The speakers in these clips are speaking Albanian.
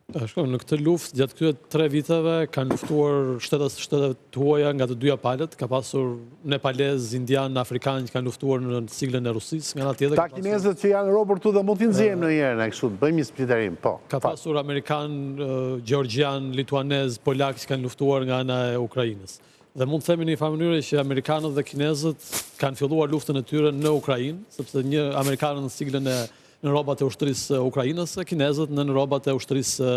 Shko, në këtë luftë, gjatë këtyre tre viteve, kanë luftuar shtetas shteteve të huaja nga të dyja palët, ka pasur nepalez, indian, afrikan që kanë luftuar në siglën e Rusisë, nga ana tjetër ka pasur... kinezët që janë robër këtu dhe mund t'i nxjerrim ndonjëherë, ne kështu, të bëjmë një spliterim, po. Ka pasur amerikan, gjeorgjian, lituanez, polak që kanë luftuar nga ana e Ukrainës. Dhe mund të themi në një farë mënyre që amerikanët dhe kinezët kanë filluar luftën e tyre në Ukrainë, sepse një amerikanët në siglën e në rrobat e ushtrisë ukrainase, kinezët në rrobat e ushtrisë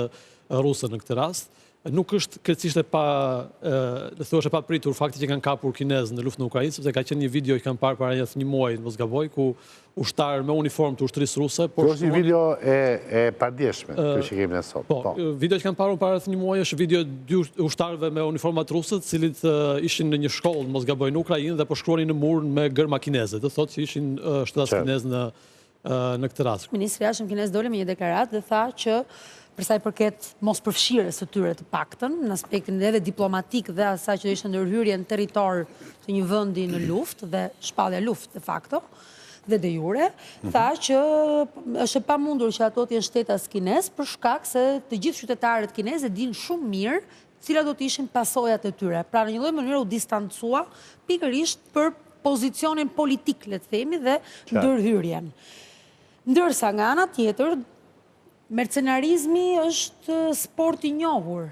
ruse në këtë rast. Nuk është krejtësisht e pa, le të thuash e papritur fakti që kanë kapur kinezë në luftën në Ukrainë, sepse ka qenë një video që kanë parë para rreth një muaji, mos gaboj, ku ushtarë me uniformë të ushtrisë ruse, por Kjo është një video e e pardjeshme, kjo që kemi ne sot. Po, po. video që kanë parë para rreth një muaji është video e dy ushtarëve me uniformat ruse, të cilët ishin në një shkollë, mos gaboj, në Ukrainë dhe po shkruanin në mur me gërma kineze. Do thotë që ishin shtetas kinezë në në këtë rast. Ministri i Jashtëm kinez doli me një deklaratë dhe tha që për sa i përket mospërfshirjes së tyre të paktën në aspektin edhe diplomatik dhe asaj që do ishte ndërhyrje në territor të një vendi në luftë dhe shpallja luftë de facto dhe de jure, mhm. tha që është e pamundur që ato të jenë shtetas kinez për shkak se të gjithë qytetarët kinezë e dinë shumë mirë cilat do të ishin pasojat e tyre. Pra në një lloj mënyre u distancua pikërisht për pozicionin politik, le të themi, dhe ndërhyrjen. Ndërsa nga ana tjetër, mercenarizmi është sport i njohur.